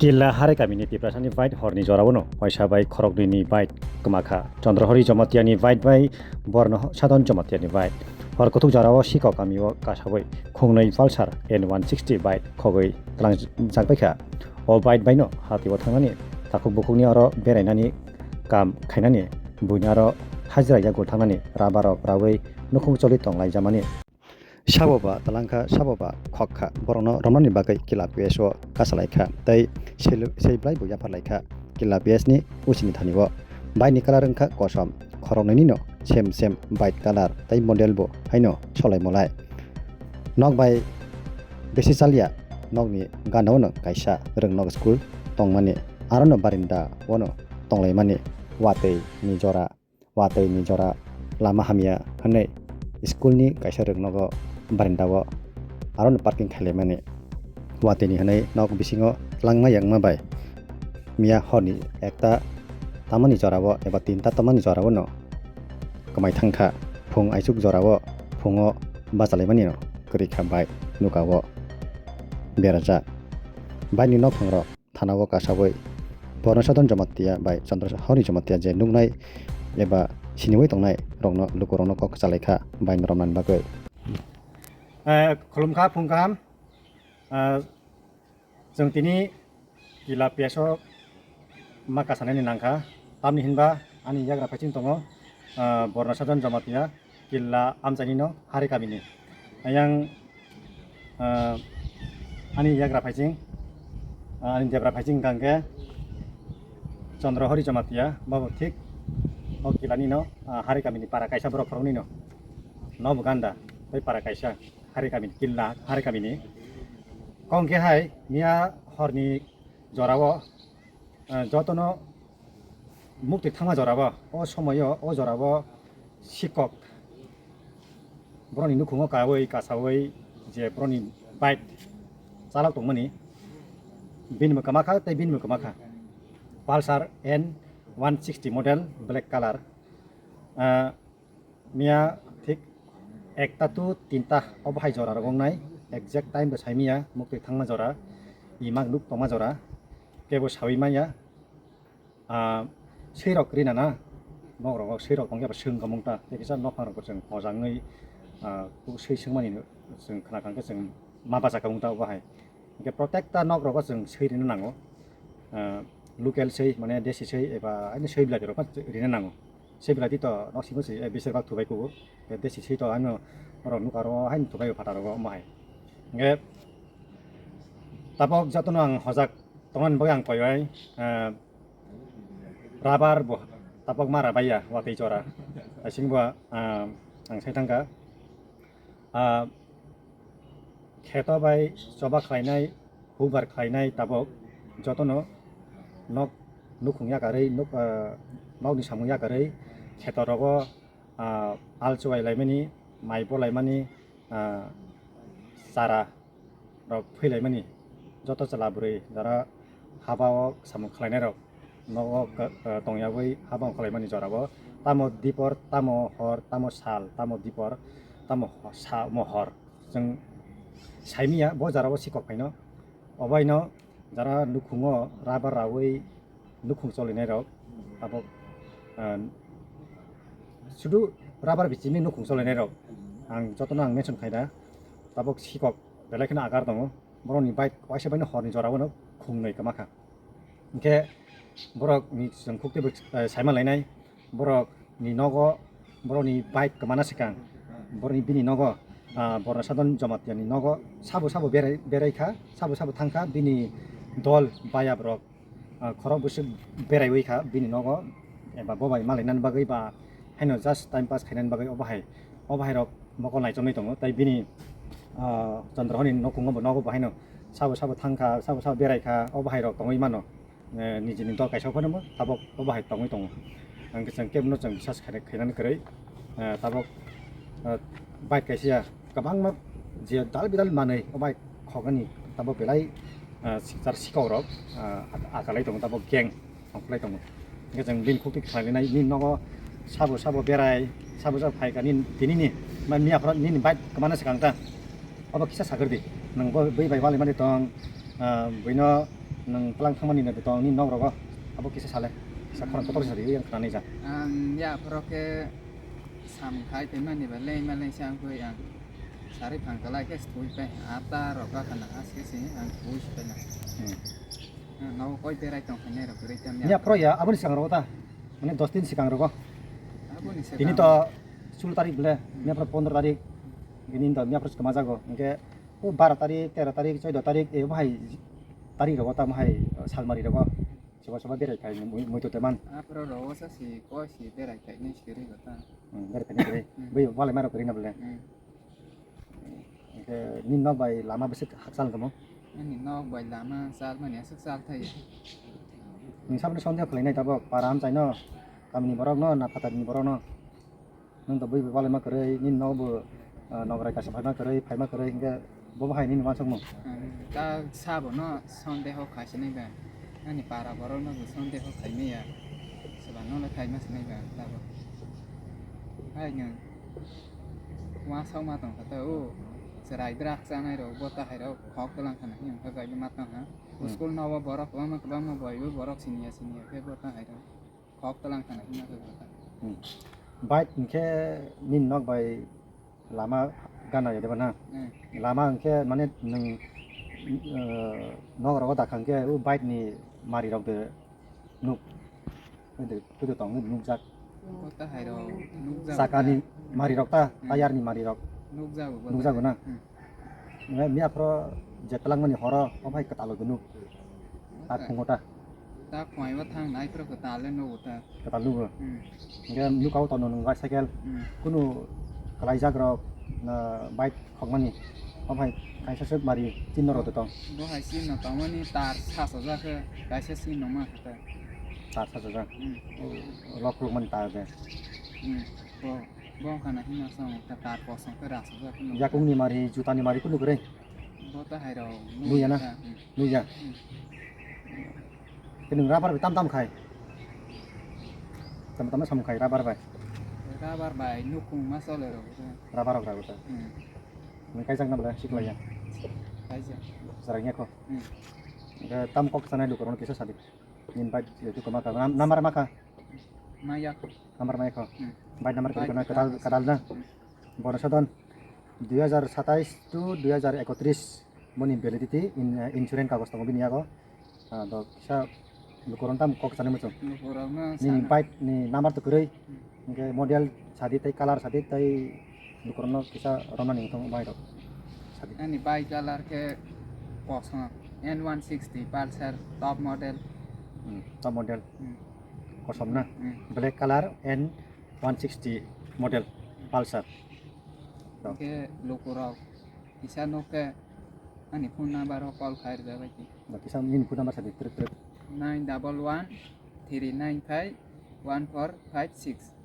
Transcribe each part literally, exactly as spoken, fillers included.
Killa Hare kamini Tiprasani bike horni jorao no waisa bai khoroknwini bike kwma kha. Chandra Hori Jamatia ni bike bai Borno Sadon Jamatia ni bike. Hor kuthuk jorao Sikok kamio kasawi khungnwi Pulsar N one sixty bike khogwi tlangjak bai kha. O bike bai no hati o thangnani takhuk bukhukni oro berainani kam khainani buini aro hajra yago thangnani rubber rok rawi nukhung choli tonglaijamani. Sabo ba talangkha, sabo ba khokkha, borokno romnani bagwi Killa P S o kachalaikha tei sei, sei belai bo yapharlaikha Killa P S ni usini thani o. Bike ni colour wngkha kosom, khoroknwini no same same bike colour tei model bo haino solai molai. Nok bai besi chalia, nokni gana o no kaisa rwngnok school tongmani, aro no barinda o no tonglaimani watwi ni jora. Watwi ni jora lama hamya hwnwi school ni kaisa rwngnogo barenda o aro no parking khailaimani. Watwi ni hwnwi nok bisingo langma yakma bai miya horni ekta tamani jora o eba tinta tamani jora o no kwmai thangkha. Phung aisuk jora o phungo bachalaimani no kwrwi kha bike nuka o berajak. Bike ni nokhong rok thana o kasawi Borno Sadon Jamatia bai Chandra Hori Jamatia je nuknai eba siniwi tongnai rokno lukurokno kok kwchalaikha bai romnani bagwi. Eh, khulumkha phung kaham. Eh, chwng tini Killa P S o ma kasanaini nangkha, tamni hinba ani yagra phaiching tongo, eh, Borno Sadon Jamatia. Killa amchaini no Hare kamini. Ayang, ah, ani yagra phaiching, ah, ani debra phaiching hwnkha khe Chandra Hori Jamatia, babo thik o Killani no, ah, Hare kamini para kaisa borok khoroknwi no. Nobo ganda, tei para kaisa Hare kamini, Killa Hare kamini. Kong khe hai miya horni jorao, ah, jotono mukti thangma jorabo, o somoyo, o jorabo Sikok boroni nukhungo kawi kasawi je boroni bike chalok tongmani, bini mwkama kha tei bini mwkama kha Pulsar N one sixty model black colour. Ah, miya thik ekta to tinta obo hai jora rok wngnai, exact time bo sai miya, mukti thangma jora, imak nuk tongma jora, kebo sawi manya. Ah, swi rok rina na, nok rogo swi rok tongya ba swng kamung ta, tei kisa nokhang rok bo chwng hojangwi, ah, swi swngmani chwng khna kha hwnkhe chwng ma bacha kamung ta obo hai. Hwnkhe protekta nok rogo chwng swi rina nango, ah, local swi mane desi swi eba ani swi belai rok rina nango. Swi belai to nok simi swi, eh, besir bak thubai kugo, desi swi to ano norok nukha ro haino thubai phataro omo hai. Hwnkhe tabok jotono ang hojak tongmani bagwi ang koi bai, ah, Rabar bo tabok ma rabaiya watwi jora. Asing bo, ah, ang sai thangkha. Ah, kheto bai choba khlainai, hubar khlainai tabok jotono nok nukhung yakarwi, nok, ah, nokni samung yakarwi kheto rogo, ah, al chuwai laimani, mai bo laimani, ah, chara rok thwilaimani, joto chwla bwrwi jara haba o samung khlainai rok nogo ka-, ka-, tongyawi haba o khlaimani jora o, tamo dipor, tamo hor, tamo sal, tamo dipor, tamo ho-, sa-, mo hor, chwng saimanya bo jora o Sikok phaino, obaino jara nukhungo rabar rawi nukhung cholinai rok abo, ah, sudu rabar bichimni nukhung cholinai rok ang jotono ang mention khaina tabok Sikok belai kheno agar tongo, borokni bike waisa baino horni jora bono khungnwi kwma kha. Hwnkhe borokni chwng khuk teibo, eh, saima lainai, borokni nogo, borokni bike kwmana swkang, borokni bini nogo, ah, Borno Sadon Jamatia ni nogo sabo sabo berai, berai kha, sabo sabo thang kha, bini dol bayap rok, ah, khorok bwswk beraiwi kha bini nogo, eba bo bai malainani bagwi ba haino just time pass khainani bagwi obo hai, obo hai rok mokol naichomwi tongo, tei bini, ah, Chandra Hori ni nokhungo bo nogo bo haino sabo sabo thang kha, sabo sabo berai kha, obo hai rok tongwi mano. Eh, nijini dol kaisa phano tabok obo hai tongwi tongo. Ang khe chwng kebono chwng bisas khaina, khainani kwrwi, eh, tabok, eh, bike kaisa kwbangma je dal bidal manwi o bike khogani tabok belai, eh, sikchar sikok rok, eh, akalai tongo, tabok gang ongkhorlai tongo. Hwnkhe chwng bini khukti khlainai, nini nogo sabo sabo berai, sabo sabo phaikha, nini, tinini, ma, miya phoro nini bike kwmana swkang ta. Obo kisa sakrdi, nwng bo bui bai wali mani tong, ah, buino Nwng twlang thangmani na tong nini nok rogo abo kisa sale. Kisa khorang kotor sa riwi ang khnani ja. Ang ya phoro khe sam khai twi mani ba leng ma leng sa ang koi ang sari phang kalai khe stui pai ata rok ka khana as khe si ang stui pai na. Hmm. Ang nogo koi berai tong khe nai rok berai tam ya. Ya phoro ya aboni sikang rogo ta. Mane dos din sikang rogo. Aboni sikang. Tini to sul tarik bele, hmm, miya phoro pondro tarik. Gini to miya phoro sikama jago. Hingke o baro tarik, tero tarik, choido tarik, e bahai tarik rogo ta bahai salmari rogo. Soba soba berai khai mui, mui to teman. Aphro rogo sa si koi si berai khai ni sikiri gota. Hmm, berai khai ni sikiri. Hmm. Bai walai maro kori na bele. Hmm. Hingke nini nok bai lama bwswk hakchal tongmo? Ani nok bai lama chal mani aswk chal thai. Nwng saboni sondeho khlainai tabok para amchaino, kamini borokno na phatarni borokno? Nwng to bui bai walaima kwrwi, nini nok bo, ah, nokrai kaisa phaima kwrwi, phaima kwrwi hingke bo bo hai nini uansukmung? Ang ta sabono sondeho khaisini ba, ani para borokno bo sondeho khaimaya, swbangno le khaima sinai ba tabok. Hai nwng. Uansukma tongkha ta o chwrai drak chanai rok bo tahai rok khok twlang khana hino khe bai ma tongha. Hmm. School nogo borok kwbangma kwbangma bai o borok siniya siniya khe bo tahai rok khok twlang khana hino khe bo ta. Hmm. Bike hinkhe nini nok bai lama gana ya deba na? Hmm. Lama hinkhe mane nwng, eh, nok rogo dakhang khe o bike ni mari rok de nuk. Ede, ede tong nuk nukjak. Bo ta hai rok nukjago. Sakani ta mari rok ta, hmm, tayar ni mari rok. Nukjago bo ta. Nukjago na? Hmm. Nge mi aphro je twlang mani horo, o bai kwtal o nuk. Ta, ta khungo ta. Ta khwai bo thang nai phro kwtal le nugo ta. Kwtal nugo. Hmm. Nge nuk au tono nung bai cycle. Hmm. Kunu kwlai jak rok na bike khokmani. O bai kaisa swk mari chinno rw tong. Bo hai chinno tongmani tar sasajak khe kaisa chinno ma khe ta. Tar sasajak. Hmm. O, lok lok mani tar de. Hmm. Bo, bo wngkha na hino song ta tar kosong khe rasajak khe. Yakungni mari, jutani mari kunu kwrwi? Bo ta hai rok. Nuya na? Hmm. Nuya. Hmm. Khe nwng rubber bai tam tam khai? Tam tam sam khai rubber bai? Rubber bai nukhung ma chole rw. Rubber rok rw ta. Hmm. Nwng kaijak na bwle siklai ya? Kaijak. Chwrai ya kho? Hmm. Hingke tam kok sanai lukurok no kisa sadi. Nini bike tu kama ka. Nam-, number ma kha? Maya. Number maya kho? Hmm. Bike number kiri kona kadal, kadal na? Hmm. Bono sodon dui hajar satais to dui hajar ekotris. Boni validity in, eh, insurance kagoj tongo bini yago. Ah, do kisa lukurok tam kok sanai muchung. Lukurok no nini sana. Bike ni number to kwrwi. Hmm. Hingke model sadi tei color sadi tei lukurokno kisa romnani wngthang bai rok sadi. Ani bike color khe kosong N one sixty Pulsar top model. Hmm, top model. Hmm. Kosom na? Hmm. Black color N one sixty model Pulsar. Hingke lukurok kisa nuk khe ani phone number o call khai rwjabai di. Ba kisa nini phone number sadi twrwk twrwk. Nine double one three nine five one four five six.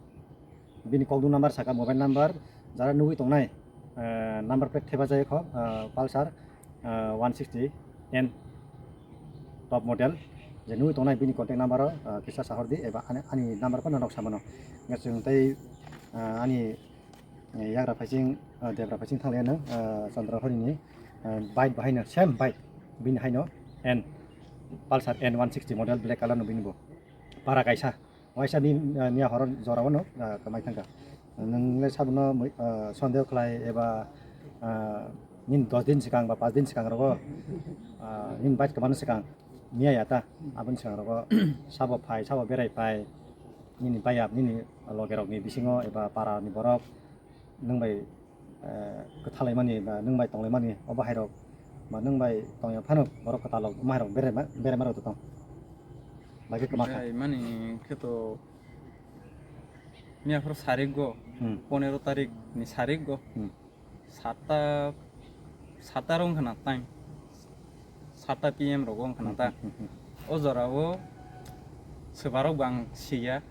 Bini kokdung number saka mobile number, jara nugwi tongnai, eh, number plate thepajak kho, eh, Pulsar, eh, one sixty N top model. Je nugwi tongnai bini contact number o, eh, kisa sahordi eba ani, ani number phano nok samano. Ngasing tei, eh, ani, eh, yagra phaising, eh, debra phaising thanglaiya nang, eh, Chandra Horini, eh, bike bahaino, same bike, bini haino N, Pulsar N one sixty model black color no bini bo. Para kaisa. Waisa ni, eh, miya horo jora o no, eh, kwmai thangkha. Nwng le sabono mui-, eh, sondeho khlai eba, eh, nini dos din swkang ba pas din swkang rogo, eh, nini bike kwmani swkang miya ya ta, aboni swkang rogo sabo phai, sabo berai phai, nini bayap, nini loge rokni bisingo eba para ni borok nwng bai, eh, kwthalaimani ba nwng bai tonglaimani o bahairok ba nwng bai tongya phano borok kwtal rok bahairok berema, berema rok tong. Bagwi kwma kha. Berai mani khe to miya phoro sarik go, hmm, ponero tarik ni sarik go. Hmm. Satta, satta rok wngkha na time. Satta P M rogo wngkha na ta. Hmm, hmm, hmm. O jora o swbarok bo ang siya.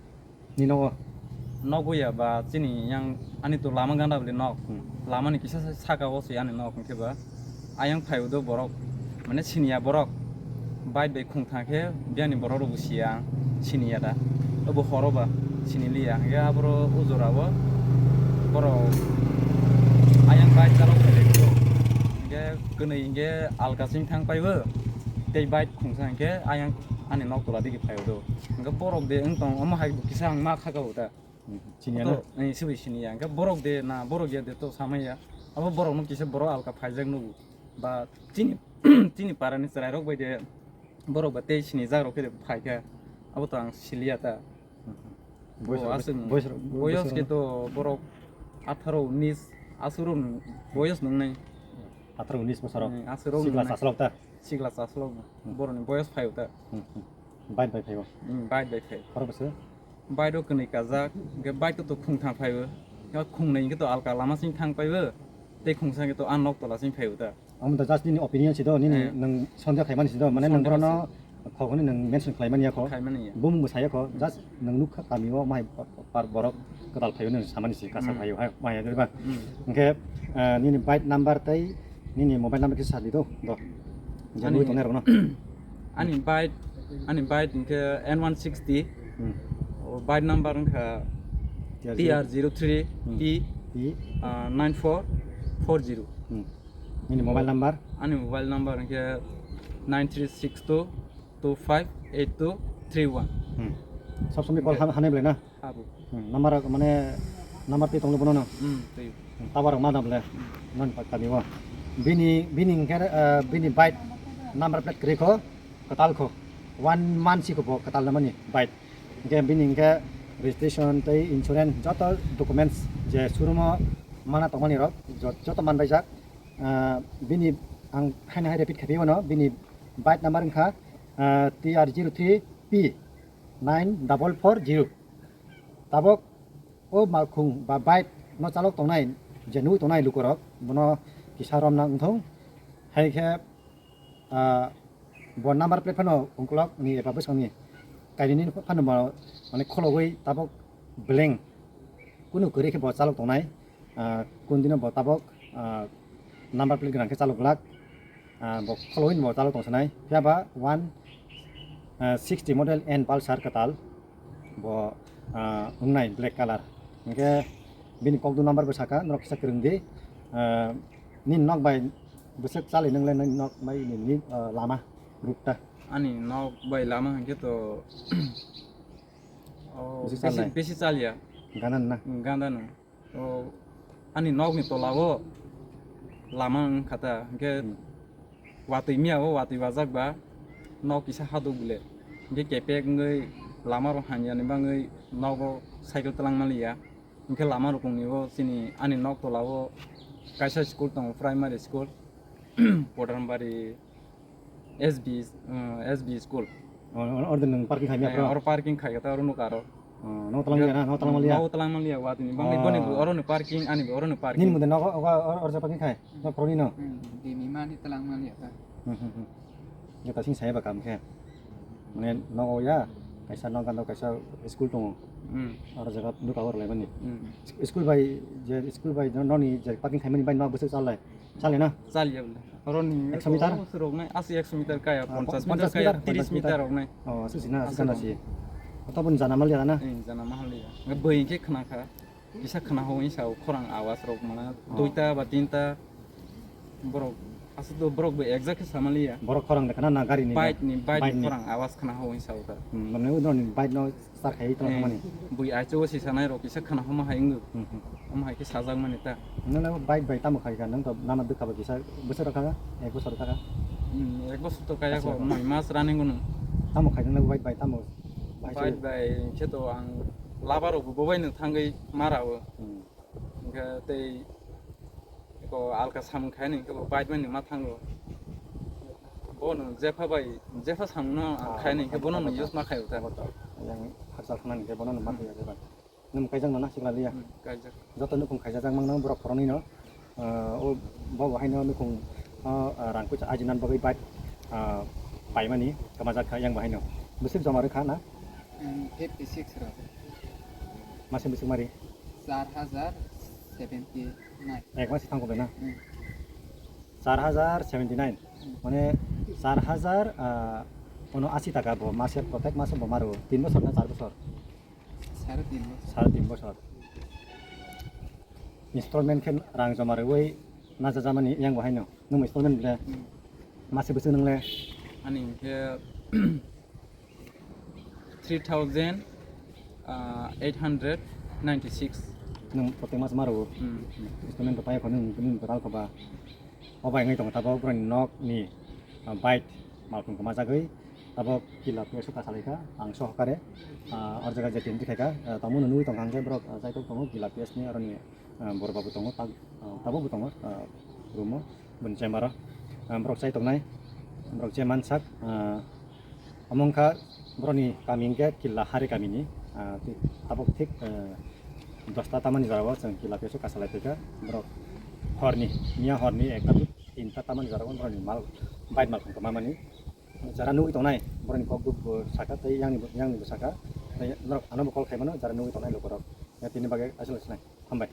Ni nogo? Nogo ya ba chini yang ani to lama gana bwle nok. Hmm. Lama ni kisa sa-, saka o se ani nok hwnkhe ba. Ayang phai udo borok, mane siniya borok. Bike bai khung thang khe biyani borok rok bo siya ang, siniya da. Obo horo ba sini liya. Hwnkhe aboro o jora o borok ayang bike chalok phai lai kho. Hwnkhe kwnwi hwnkhe alkasing thang pai bo. Tei bike khungsa hwnkhe ayang ani nok tola digi phaio do. Hwnkhe borok de wng tong, omo hai kisa ang ma kha kabo ta. Hmm, sini To, ano? Ani sibui sini ya. Hwnkhe borok de na, borok ya de to samai ya. Abo borok no kisa borok alka phaijak nugo. Ba chini, chini para ni chwrai rok bai de borok ba tei sini jak rok khe de phai kha. Abo to ang siliya ta. Boyos Bo rok, aswk boyos rok, boyos boyos khe rok. To borok atharo unis aswk rok nung, boyos nungnai. Atharo unis bosor rok. Hmm, aswk rok Sikla nungnai. Chaslok ta? Sikla chaslok. Hmm. Borok ni boyos phaio ta. Hmm, hmm. Bike bai phaio? Hmm, bike bai phai. Khoro bwswk? Bike rok kwnwi kajak, hwnkhe bike to khungtham phaio. Hwnkhe khungnwi hwnkhe to alka lama sing thang phaio. Tei khungsa hwnkhe to a nok tola sing phaio ta. Omo to just nini opinion si do, nini Eh. nwng sondeho khaimani si do, mane nwng Sondeho borokno si. Khok hwnwi nwng mention khlaimani ya kho. Khlaimani ya. Bumung bo saya kho, just nwng nukha kami o mai par borok kwtal phaio nwng samani si kasa Hmm. phaio hai mai ya ba. Hmm. Hwnkhe, eh, nini bike number tei nini mobile number kisa sadi do, do. Je Ani nugwi tongnai rokno. Ani bike, ani bike hwnkhe N one sixty. Hmm. O bike number wngkha T R zero. T R zero three P, Hmm. P. Ah, nine four four zero. Hmm. Nini mobile number? Ani mobile number hwnkhe nine three six two two five eight two three one. Hmm. Sob somoi call Hwnkhe han-, hanai belai na? Abo. Hmm. Number mane number twi tonglo bono no? Hmm, twi. Hmm. Tower ma dam le. Hmm. Non pa kami bo. Bini, bini hwnkhe, eh, bini bike number plate kwrwi kho, kwtal kho. One month si kho bo kwtal na mani bike. Hwnkhe bini hwnkhe registration tei insurance joto documents je showroom o mana tongmani rok jo-, joto manbaijak. Ah, bini ang haino hai repeat khaiphi mano, bini bike number wngkha, ah, T R zero three P nine double four zero. Tabok o malkhung ba bike no chalok tongnai, je nugwi tongnai lukorok, bono kisa romna wngthung. Hai khe, ah, bo number plate phano ungkulok ni eba bwskango ni kainwini phano bo mane khologwi tabok beleng kunu kwrwi khe bo chalok tongnai. Ah, kun dino bo tabok, ah, number plate gwnang khe chalok glak. Ah, bo khologwi bo chalok tongsanai. Phiya ba one, ah, sixty model N Pulsar kwtal. Bo, ah, wngnai black color. Hwnkhe bini kokduk number bo saka, norok kisa kwrwng di. Ah, nini nok bai bwswk chali nwngle nini nok bai nini, ah, lama route ta. Ani nok bai lama hwnkhe to, oh, Bisi bisi, chalnai. Bisi chaliya. Gana na? Ganda no. O, ani nokni tola o lama wngkha ta, hwnkhe Hmm. watwi miya o watwi wajak ba nok kisa haduk bile. Hwnkhe kepek wngwi lama rok hamya ni bagwi nogo cycle twlang maliya. Hwnkhe lama rukung ni o chini ani nok tola o kaisa school tongo, primary school, Podanbari S B, uh, S B school. Oh, or, or nwng parking khaimya Eh, pro? Oro parking khai kata oro nuk aro. Oh, no talang ya na, no talang maliya. No talang maliya, watwi ni bangni Oh. Boni oro ni parking, ani oro ni parking. Nin mode no, o, o, or, or parking khai. No pro ni no. Hmm, dini mani talang maliya ta. Hmm, hmm, hmm. Ya ta sing saya ba kam khe. Mane no ya, kaisa no gando kaisa school tongo. Hmm. Oro jaga nuk aro lai mani. Hmm. School bai je, school bai no, no ni je parking khai mani bai no bwswk chalai. Chale na? Chaliya bole. Oroni ekso meter? Roknai, asi ekso meter kaya, Ah, ponchas meter ponchas kaya, meter, tris ponchas meter meter. Roknai. Oh, susi na, Asi susi na rok. Si. Oto pun jana maliya na? Eh, jana maliya. Nge boi khe khna kha. Kisa khna ho insa khorang awas rok mana. Oh. Duita ba tinta borok, aswk to borok bo exact khe samaliya. Borok khorang de khna na gari ni. Bike ni, bike Bike ni ni. Khorang awas khna ho insa uta. Hmm, mane udon ni bike no Sar khai tong Eh, mani. Bui aichu o si sanai rok kisa khana homa hai wngwi. Hmm, hmm. Homa hai khe sajak mani ta. Nang na bike bai tamo khai ka, nang to nama dukha ba kisa bwswk rok kha, ek bosor kha ka. Hmm, ek bosor to kaya ko, Acha. Noi mas running gunu. Tamo khai nang bike bai tamo. Bike bai khe to ang laba rok bo bai no thangwi mara o. Hmm. Hwnkhe tei eko alka samung khaini hwnkhe bo bike mani ma thango. Bono jepha bai, jepha samungno ang Ah, khaini hwnkhe bono no use ma khaio ta. Yang hakchal thangnani hwnkhe bono no ma Hmm. thangya jeba. Nwng kaijak no na sikla liya. Hmm, kaijak. Joto nukhung khaijak mangno borok khoroknwi no. Ah, o bo bo haino nukhung, ah, rang puisa ajinan bagwi bike, ah, paimani kwmajak kha yang bo haino. Bwswk joma rwkha na? Hmm, fifty six rok. Mase bwswk mari? Char hajar seventy nine. Ek mase thangkuk na? Hmm. Char hajar seventy nine. Hmm. Mane char hajar, ah, uno ashi taka bo mase, protek mase bo maro. Tin bosor na char bosor? Sare tin bosor. Sare tin bosor. Installment khe rang joma rwui najajamani yang bo haino. Nwng installment le? Hmm. Mase bwswk nwngle? Ani hwnkhe three thousand eight hundred ninety six. Nwng protek mas maro. Hmm. Installment rok paio phano nwng, nwng kwtal khoba. Obo wngwi tongo tabok borokni nokni, ah, bike malkhung kwma jagwi tabok kila PS o kasalaikha ang sohokare, ah, or jaga je tin tikhaikha, ah, tamo no nugwi tongkha hwnkhe borok, ah, jaitok tongo kila PS ni aroni, ah, bor babu tongo, tabok bo tongo, ah, room o boni chamber o, ah, borok chai tongnai, borok che mansak, ah, Omo wngkha borokni kami hwnkhe Killa Hari kamini, ah, tei tabuk thik, eh, dosta tamani jorao chwng Killa PS o kasalai phaikha. Borok horni, miya horni ekta tei tinta tamani jorao borokni mal, bike malkhung kwmamani. Jara nugwi tongnai borokni kok duk bo sakha tei yangni bo, yangni bo sakha. Tei norok ano bo call khaimano jara nugwi tongnai lukurok. Ya, tini bagwi aswk aswk nai. Hambai.